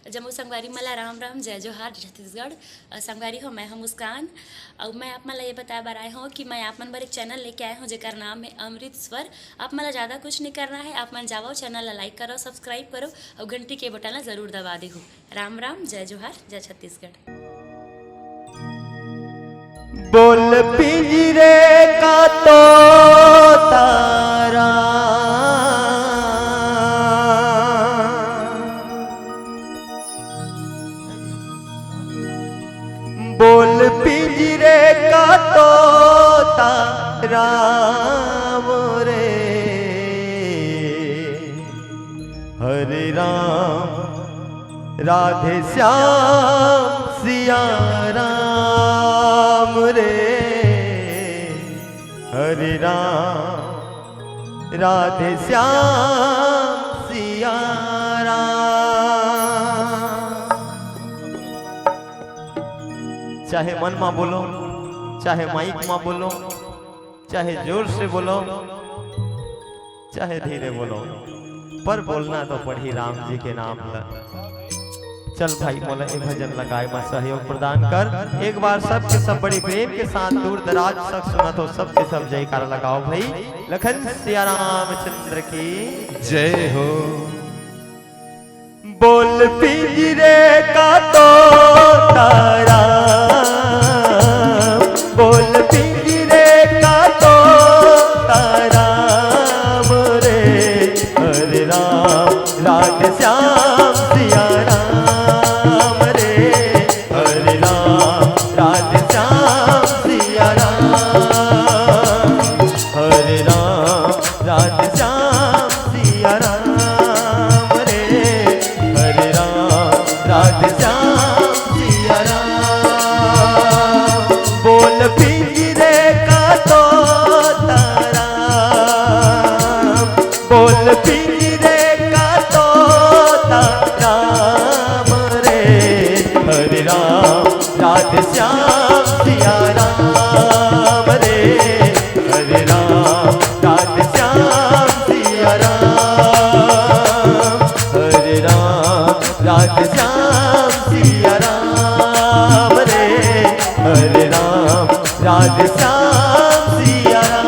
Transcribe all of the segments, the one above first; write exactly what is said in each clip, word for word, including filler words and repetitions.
जम्मो संगवारी मन ला राम राम, जय जोहार, जय छत्तीसगढ़। अ, संगवारी हो, मैं हूं मुस्कान। अउ मैं आप मन ला ये बताए बर आए हूं कि मैं आप मन बर एक चैनल लेके आए हूं, जेकर नाम है अमृत स्वर। आप मन ला ज्यादा कुछ नहीं करना है, आप मन जावव, चैनल ला लाइक करव, सब्सक्राइब करव अउ घंटी के बटन ला जरूर दबा देहू। राम राम, जय जोहार, जय छत्तीसगढ़। बोल पिंजरे का तोता राम, बोल पिंजरे का तोता राम रे। हरे राम राधे श्याम सिया राम रे। हरे राम राधे श्याम सिया राम। चाहे मन मा बोलो, चाहे माइक मा बोलो, चाहे जोर से बोलो, चाहे धीरे बोलो, पर बोलना तो पड़ही राम जी के नाम ला। चल भाई, मोला ए भजन ला गाए मा सहयोग प्रदान कर। एक बार सबके सब बड़ी प्रेम के साथ दूर दराज तक सुनत हो, सबके सब जयकारा लगाओ भाई। लखन सिया रामचंद्र की जय हो। बोल पिंजरे का तोता राम, बोल पिंजरे का तोता राम रे। हरे राम राधे श्याम सिया राम रे। हरे राम राधे श्याम सिया राम। हरे राम राधे श्याम सिया राम रे। हरे राम राधे श्याम सिया राम। बोल पिंजरे का तोता राम, बोल पिंजरे का तोता राम रे। हरे राम राधे श्याम सिया राम रे। हरे राम राधे श्याम सिया राम। हरे राम राधे श्याम सिया राम रे। हरे राम राधे श्याम सिया राम।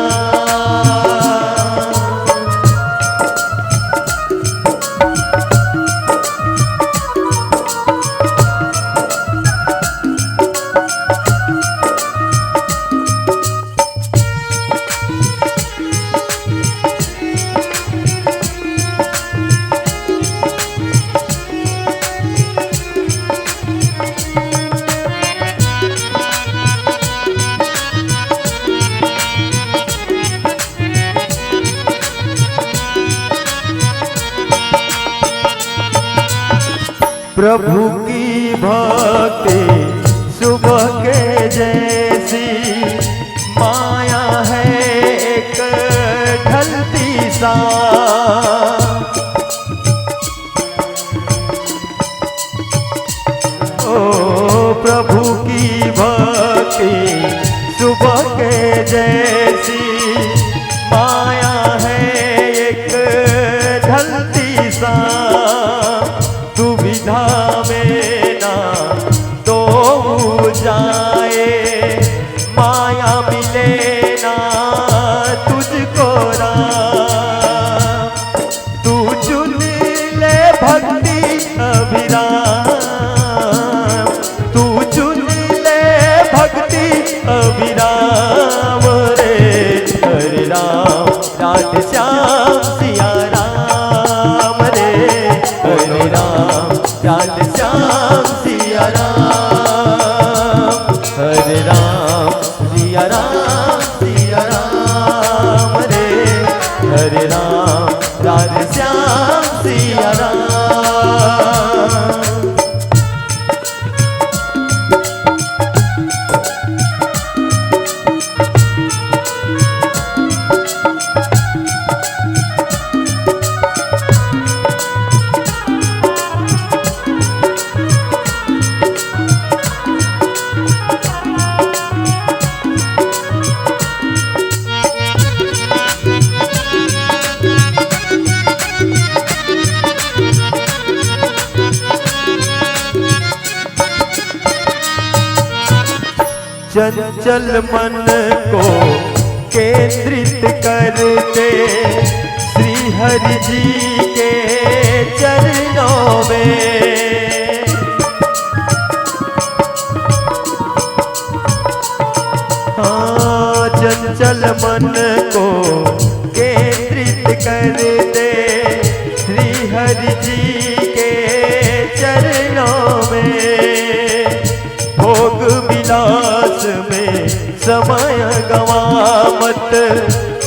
प्रभु की भक्ति सुबह के जैसी, माया है एक ढलती सा। ओ प्रभु की भक्ति सुबह के जैसी, माया है एक ढलती सा। दुविधा में ना तो जाए, माया मिले ना तुझको राम। तू चुन ले भक्ति अभिराम, तू चुन ले भक्ति चंचल मन को केंद्रित करते श्री हरि जी के चरणों में। हाँ, चंचल मन को केंद्रित करते श्री हरि जी के चरणों में। भोग विलास में समय गवा मत,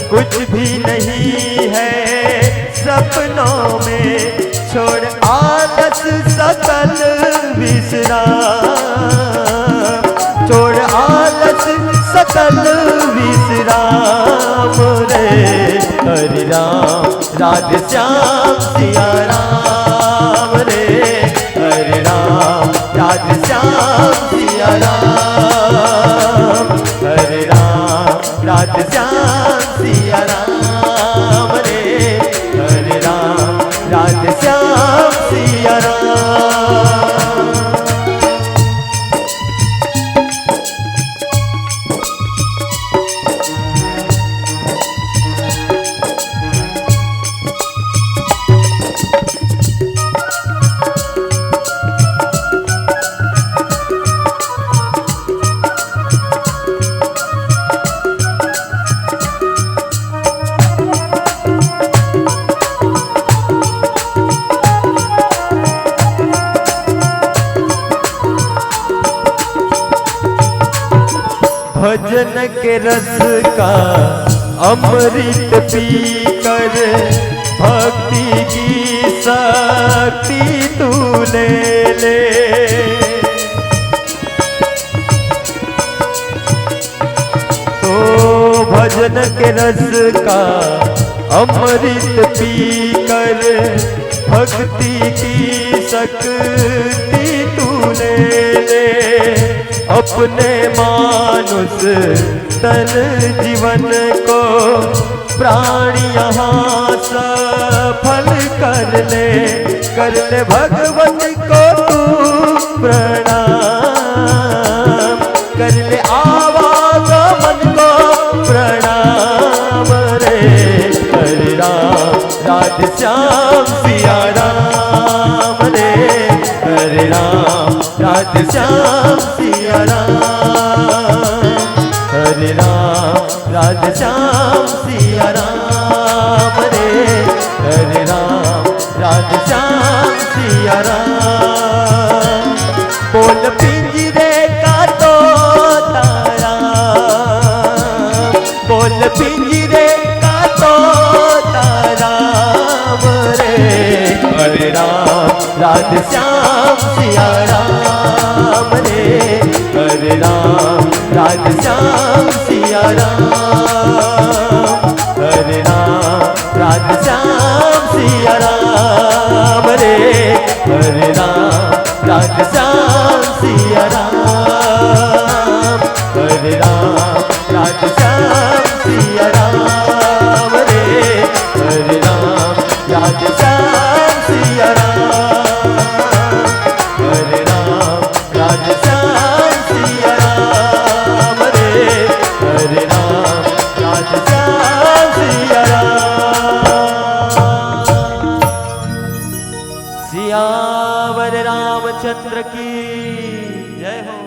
कुछ भी नहीं है सपनों में। छोड़ आलस सकल विश्राम, छोड़ आलस सकल विश्राम रे। हरि राम राधे श्याम सिया राम रे। हरे राम राधे श्याम सिया राम। हरे राम राधे श्याम सिया राम रे। हरे राम राधे श्याम सिया राम। भजन के रस का अमृत पीकर भक्ति की शक्ति तू ले ले। तो भजन के रस का अमृत पीकर भक्ति की शक्ति तू ले ले। अपने मानुष तन जीवन को प्राण यहाँ सफल कर ले। कर ले भगवत को तू प्रणाम, कर ले आवागमन को प्रणाम रे। हरे राम राधे श्याम सिया राम रे। हरे राम राधे श्याम सिया राम। हरे राम राधे श्याम सिया राम रे। हरे राम राधे श्याम सिया राम। बोल पिंजरे का तोता राम, बोल पिंजरे का तोता राम रे। हरे राम राधे श्याम सिया राम रे। हरे राम राधे श्याम सिया राम। हरे राम राधे श्याम सिया राम रे। हरे राम राधे श्याम सिया राम। हरे राम राधे श्याम सिया राम रे। हरे राम राधे श्याम सिया राम। हरे राम राधे श्याम सिया राम रे। हरे राम राधे श्याम सिया राम। सियावर रामचंद्र की जय हो।